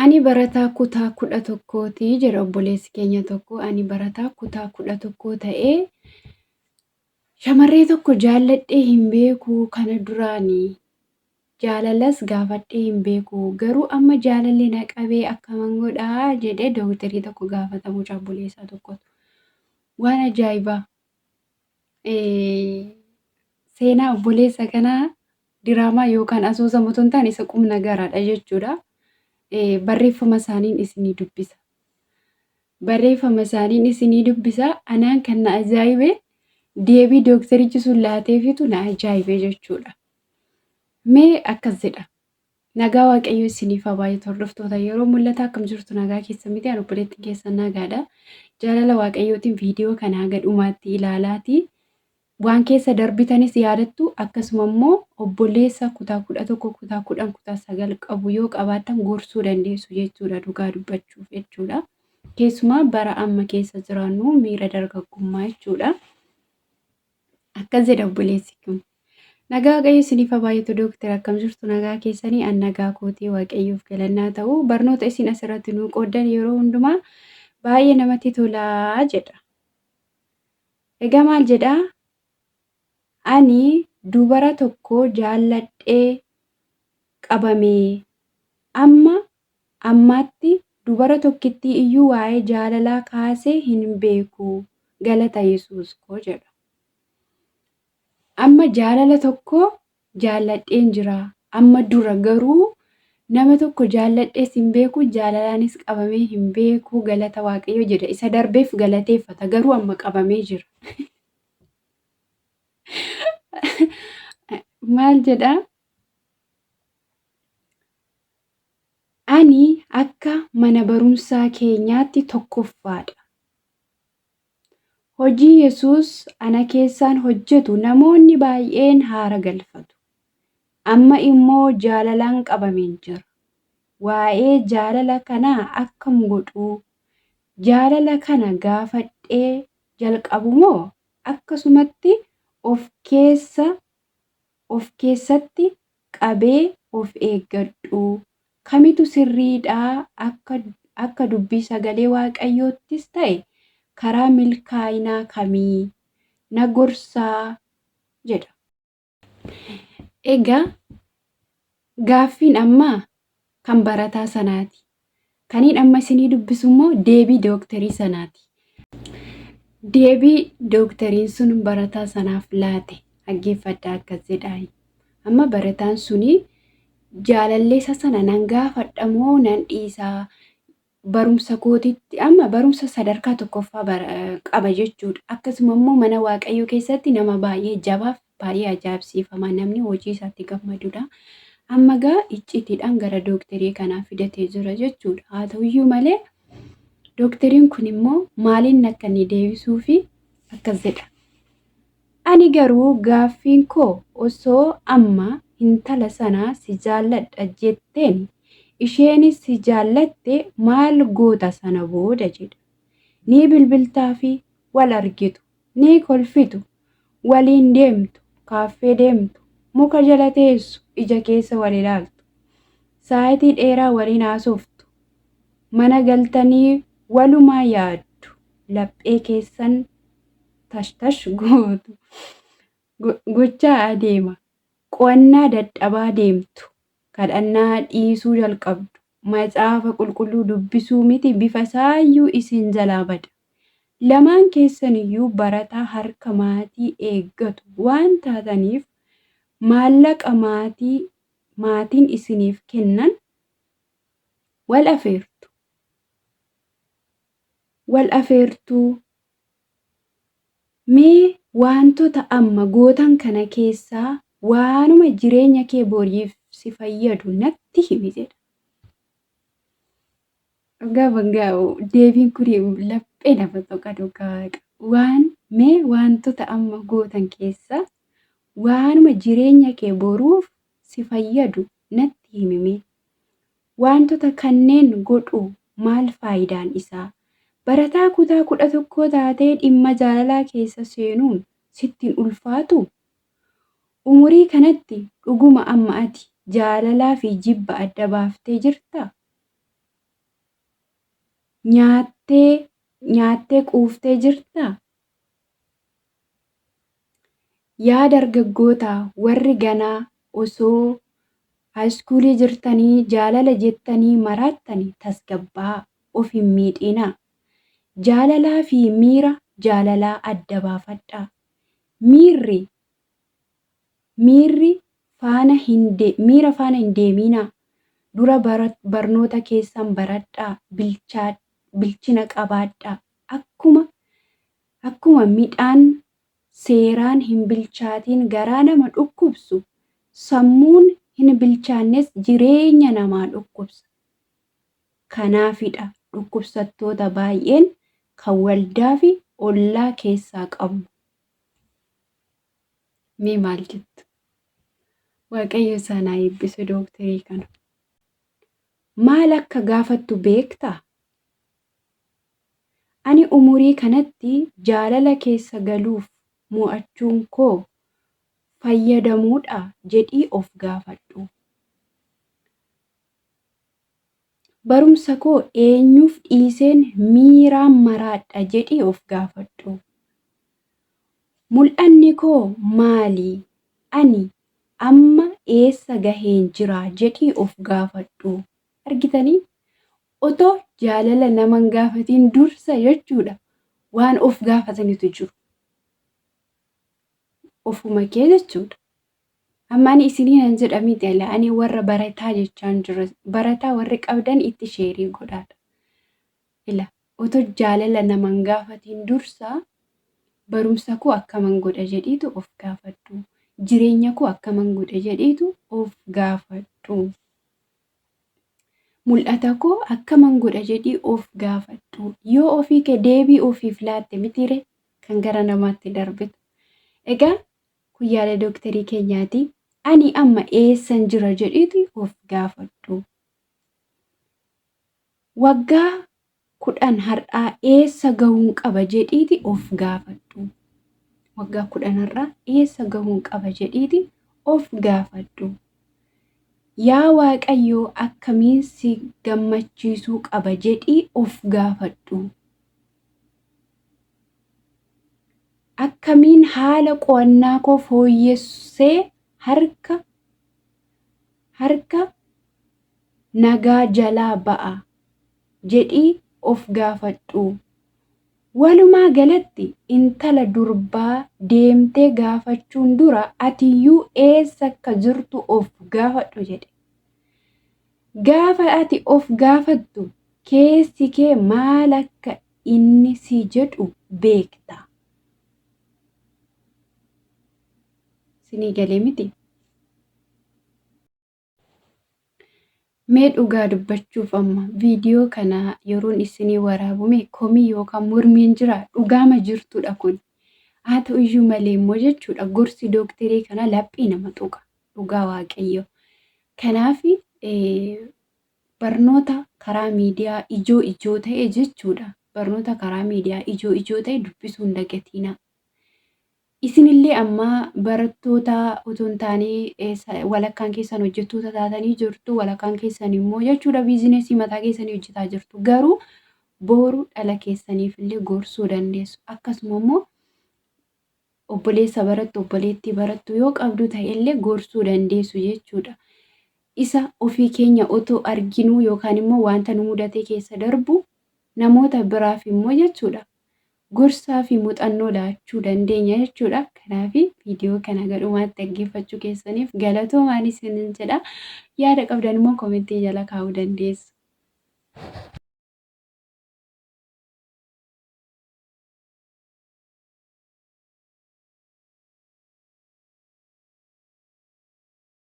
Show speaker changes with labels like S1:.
S1: Ani barataa kutaa 11ti jedha obboleessi keenya tokko. Ani barataa kutaa 11 ta'ee shamarree tokko jaalladhee hin beeku kana duraani. Jaalalas gaafadhee hin beeku. Garuu amma jaalalli na qabee akkaman godhaa jedhee dooktarii tokko gaafata mucaa obboleessaa tokkotu. Waan ajaa'ibaa. Seenaa obboleessa kanaa diraamaa yookaan asoosama otoo hin taane isa qumnagaraadha jechuudha. Barreeffama isaaniin isinii dubbisa. Barreeffama isaaniin isinii dubbisa. Anaan kan na ajaa'ibe deebii dooktarichi sun laateefitu na ajaa'ibe jechuudha. Mee akkas jedha. Nagaa Waaqayyoo isiniif haa baay'atu hordoftoota yeroo mul'ata akkam jirtu nagaa keessa miti ani obboleettiin keessan nagaadha. Jaalala Waaqayyootiin viidiyoo kana haga dhumaatti ilaalaati. Waan keessa darbitanis yaadattu akkasuma immoo obboleessa kutaa 11 kutaa 10 kutaa 9 qabu yoo qabaattan gorsuu dandeessu jechuudha dhugaa dubbachuuf jechuudha. Keessumaa bara amma keessa jiraannu miira dargaggummaa jechuudha. Akkas jedha obboleessi kun. Nagaa Waaqayyo isiniif haa baay'atu dooktar akkam jirtu nagaa keessanii an nagaa kootii Waaqayyoof galannaa ta'u barnoota isin asirratti nuu qooddan yeroo hundumaa baay'ee namatti tolaa jedha. Egaa maal jedhaa? Ani dubara tokko jaalladhee qabamee amma ammaatti dubara tokkittii iyyuu waa'ee jaalalaa kaasee hin beeku galata Yesuus koo jedha. Amma jaalala tokko jaalladheen jira. Amma dura garuu nama tokko jaalladhees hin beeku jaalalaanis qabamee hin beeku galata Waaqayyoo jedha. Isa darbeef galateeffata garuu amma qabamee jira. Maal jedhaa? Ani akka mana barumsaa keenyaatti tokkoffaadha. Hojii Yesuus ana keessaan hojjetu namoonni baay'een haara galfatu. Amma immoo jaalalaan qabameen jira. Waa'ee jaalala kanaa akkam godhuu? Jaalala kana gaafadhee jalqabu moo akkasumatti of keessa of keessatti qabee of eeggadhu. Kamitu sirriidha akka akka dubbii sagalee Waaqayyoottis ta'e karaa milkaa'inaa kamii? Na gorsaa jedha. Egaa gaaffiin ammaa kan barataa sanaati. Kaniin amma isinii dubbisu immoo deebii dooktarii sanaati. Deebii dooktariin sun barataa sanaaf laate dhaggeeffadhaa akkas jedhaa. Amma barataan suni jaalalleessa sana nan gaafadha moo nan dhiisaa barumsa kootitti amma barumsa sadarkaa tokkoffaa qaba jechuudha. Akkasuma immoo mana Waaqayyoo keessatti nama baay'ee jabaaf baay'ee ajaa'ibsiifama namni hojii isaatti gammadudha. Amma gaa iccitiidhaan gara dooktarii kanaa fidatee jira jechuudha. Haa ta'uyyuu malee dooktariin kun immoo maaliin akka inni deebisuu fi akkas jedha. Ani garuu gaaffiin koo osoo amma hintala sana si jaalladha jetteen isheenis si jaallatte maal goota sana booda jedha. Ni bilbiltaafi wal argitu, ni kolfitu, waliin deemtu, kaaffee deemtu, muka jala teessu, ija keessa wal ilaaltu, saayitii dheeraa waliin haasoftu, mana galtanii walumaa yaaddu, laphee keessan tash tash gootu gochaa adeema. Qo'annaa dadhabaa deemtu. Kadhannaa dhiisuu jalqabdu. Macaafa qulqulluu dubbisuu miti bifa isaayyuu isin jalaa bada. Lamaan keessaniyyuu barataa harka maatii eeggatu waan taataniif maallaqa maatii maatiin isiniif kennan wal afeertu. Wal afeertuu. Mee waantota amma gootan kana keessaa waanuma jireenya kee boriif si fayyadu natti himi jedha. Dhugaa bangaa deebiin kun laphee nama tuqa dhugaa waaqa. Waan mee waantota amma gootan keessaa waanuma jireenya kee boruuf si fayyadu natti himi mee. Waantota kanneen godhuu maal faayidaan isaa? Barataa kutaa 11 taatee dhimma jaalalaa keessa seenuun sitti hin ulfaatuu? Umurii kanatti dhuguma amma ati jaalalaa fi jibba adda baaftee jirtaa? Nyaattee nyaattee quuftee jirtaa? Yaa dargaggootaa warri ganaa osoo haayiskuulii jirtanii jaalala jettanii maraattani tasgabbaa'aa, of hin miidhinaa. Jaalalaa fi miira jaalalaa adda baafadhaa. Miirri miirri faana hin miira faana hin deeminaa. Dura barnoota keessan baradhaa, bilchina qabaadhaa. Akkuma midhaan seeraan hin bilchaatiin garaa nama dhukkubsu, sammuun hin bilchaannes jireenya namaa dhukkubsa. Kanaafidha dhukkubsattoota baay'een kan waldaa fi ollaa keessaa qabnu. Mee maal jettu? Waaqayyo isaan haa eebbisu dooktarii kana. Maal akka gaafattu beektaa? Ani umurii kanatti jaalala keessa galuuf mo'achuun koo fayyadamuudhaa jedhii of gaafadhu. Barumsa koo eenyuuf dhiiseen miiraan maraadha jedhii of gaafadhu. Mul'anni koo maali? Ani amma eessa gaheen jira jedhii of gaafadhu. Argitanii? Otoo jaalala nama hin gaafatiin dursa jechuudha waan of gaafatanitu jiru. Ofuma kee jechuudha. Amma ani isiniinan jedha miti ala ani warra barataa jechaan jira. Barataa warri qabdan itti sheerii godhaadha. Ila otoo jaalala nama hin gaafatiin dursa barumsa koo akkaman godha jedhiitu of gaafadhu. Jireenya koo akkaman godha jedhiitu of gaafadhu. Mul'ata koo akkaman godha jedhii of gaafadhu. Yoo ofii kee deebii ofiif laatte mitiire kan gara namaatti darbitu. Egaa kun yaada dooktarii keenyaati. Ani amma eessan jira jedhiiti of gaafadhu. Waggaa 10 har'aa eessa gahuun qaba jedhiiti of gaafadhu. Waggaa 10 har'aa eessa gahuun qaba jedhiiti of gaafadhu. Yaa Waaqayyoo akkamiin si gammachiisuu qaba jedhii of gaafadhu. Akkamiin haala qo'annaa koo fooyyessee harka harka nagaa jalaa ba'a jedhii of gaafadhu. Walumaa galatti intala durbaa deemtee gaafachuun dura atiyyuu eessa akka jirtu of gaafadhu jedhe. Gaafa ati of gaafattu keessi kee maal akka inni si jedhu beekta. Sinii galee miti? Mee dhugaa dubbachuuf amma viidiyoo kana yeroon isinii waraabume komii yookaan mormiin jira dhugaama jirtudha kun. Haa ta'u iyyuu malee immoo jechuudha gorsi dookterii kana laphee nama tuqa dhugaa waaqayyo. Kanaaf barnoota karaa miidiyaa ijoo ijoo ta'e jechuudha. Barnoota karaa miidiyaa ijoo ijoo ta'e dubbisuu hin dagatiinaa. Isinillee amma barattoota otoo hin taane walakkaan keessan hojjettoota taatanii jirtu, walakkaan keessan immoo jechuudha biizinesii mataa keessanii hojjetaa jirtu. Garuu booru dhala keessaniif illee gorsuu dandeessu. Akkasuma immoo obboleessa barattu, obboleettii barattu yoo qabdu ta'e illee gorsuu dandeessu jechuudha. Isa ofii keenya otoo arginuu yookaan immoo wanta nu mudate keessa darbu namoota biraaf immoo jechuudha gorsaa fi muuxannoo laachuu dandeenya jechuudha. Kanaaf viidiyoo kana gadhumaatti dhaggeeffachuu keessaniif galatoomaan isinin jedha. Yaada qabdan immoo komentii jala kaa'uu dandeessu.